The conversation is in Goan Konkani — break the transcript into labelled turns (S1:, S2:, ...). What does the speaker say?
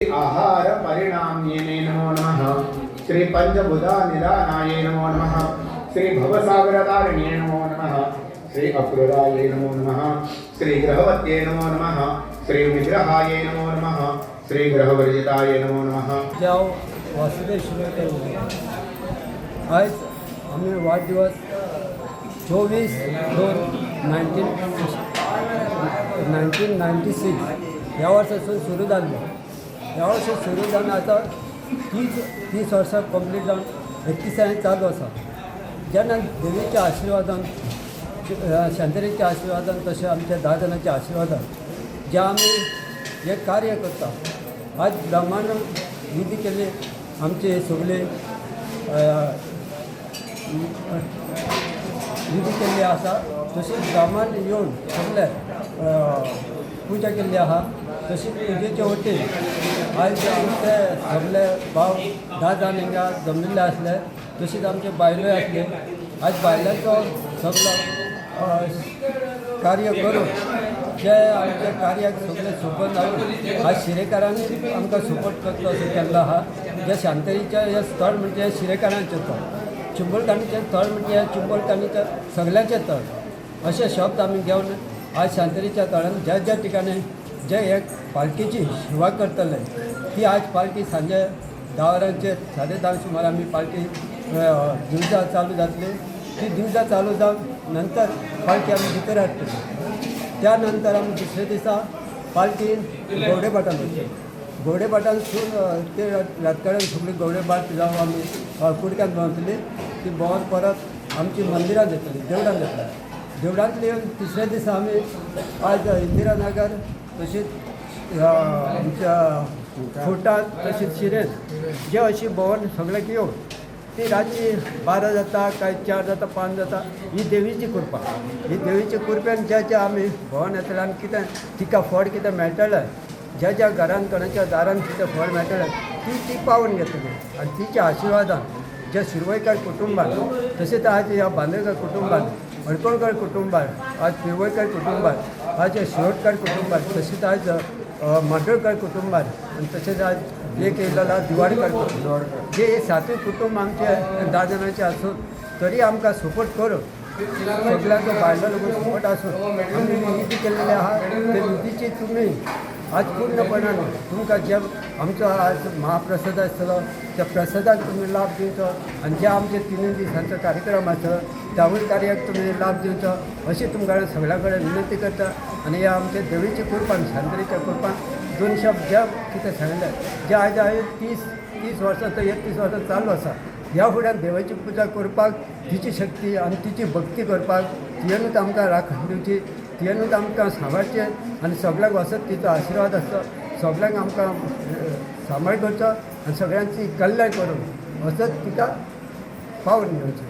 S1: आहार परिणाम्ये नमो नमः। श्री पंचबुधा निदानाय नमो नमः। श्री भवसागरतारिणे नमो नमः। श्री अक्रूराय नमो नमः। श्री ग्रहवत्ये नमो नमः। श्री विग्रहाय नमो नमः। श्री ग्रहवर्जिताय नमो नमः।
S2: हांव वासुदेव शिरोडकर उलयतां. आयज आमी वाडदिवस 24/2 1996 ह्या वर्सासून सुरू जाल्लो. ह्या वर्सा सुरू जावन आतां 30 वर्सां कंप्लीट जावन 31 चालू आसा. जेन्ना देवीच्या आशिर्वादान, शांतरेच्या आशिर्वादान, तशें आमच्या 10 जाणांच्या आशिर्वादान जे आमी हें कार्य करता, आज ब्रह्मांड विधी केल्ली आमचे सगळे विधी केल्ली आसा. तशीच ब्राह्मण येवन सगळे पुजा केल्ली आहा. तशीच पुजेचे वटेन आयज आमचे सगळे भाव 10 जाण हिंगा जमिल्ले आसले. तशीच आमचे बायलोय आसले. आयज बायलांचो सगलो कार्य करून जे आमच्या कार्याक सगळे सोबत हाडून आज शिरेकारांनी आमकां सपोर्ट करतलो असो केल्लो आहा. जे शांतरीचें हें स्थळ म्हणजे हें शिरेकारांचें थळ, चिंबलकाणीचें थळ म्हणजे हें चिंबलकाणीचें सगळ्यांचें थळ अशे शब्द आमी घेवन आज शांतरीच्या थळान ज्या ज्या ठिकाणी जे हे पालखेची सेवा करतले, ती आज पालखी सांजे 10 वरांचेर, 10:30 सुमार आमी पालखी दिवजा चालू जातली. ती दिवजा चालू जावन नंतर पालखी आमी भितर हाडटली. त्या नंतर आमी दुसऱ्या दिसा पालखी गवडेभाटान वयतली. गवडेभाटांसून ते रातकडेन सगळी गवडेभाट जावं आमी कुडक्यान भोंवतली. ती भोंवन परत आमची मंदिरां येतली, देवळान येतली. देवळांतली येवन तिसऱ्या दिसा आमी आज इंदिरा नगर तशीच आमच्या फोर्टात तशीच शिरेन जे अशी भोंवन सगळ्याक येवन ती रातची 12 जाता, काय 4 जाता, 5 जाता. ही देवीची कृपा. ही देवीची कृपेन ज्या ज्या आमी भोंवन येतले आनी कितें तिका फळ कितें मेळटलें, ज्या ज्या घरान कोणाच्या दारान कितें फळ मेळटलें, ती ती पावून घेतली. आनी तिच्या आशिर्वादान ज्या शिरवयकार कुटुंबान, तशेंच आज ह्या बांदोडकर कुटुंबान, हडकोणकर कुटुंबान, आज पिरवयकर कुटुंबान, आज शिरोडकर कुटुंबान, तशेंच आज मांडोळकर कुटुंबान आनी तशेंच आज एक येयलेलो दिवाडकर कुटुंब, जे हे सातूय कुटुंब आमचे 10 जाणांचे आसून तरी आमकां सपोर्ट करून सगळ्यांचो बायलो लोक सपोर्ट आसून आमी विधी केल्ले आहा. ते विधीची तुमी आज पूर्णपणान तुमकां जे आमचो आज महाप्रसाद आसतलो, त्या प्रसादाक तुमी लाभ दिवचो आनी जे आमचे तिनूय दिसांचो कार्यक्रम आसतलो, त्यावूय कार्याक तुमी लाभ दिवचो अशी तुमकां सगळ्या कडेन विनंती करता. आनी ह्या आमच्या देवीच्या कृपान, शांतरीच्या कृपान दोन शब्द जे कितें सांगले, जे आज हांवें 30 वर्सां तर 31 वर्सां चालू आसा. ह्या फुड्यान देवाची पुजा करपाक तिची शक्ती आनी तिची भक्ती करपाक तियेनूच आमकां राखण दिवची, तियेनूच आमकां सांबाळचें आनी सगळ्यांक वचत तिचो आशिर्वाद आसचो. सगळ्यांक आमकां सांबाळ करचो आनी सगळ्यांची कल्याण करून असत तिका पावून घेवची.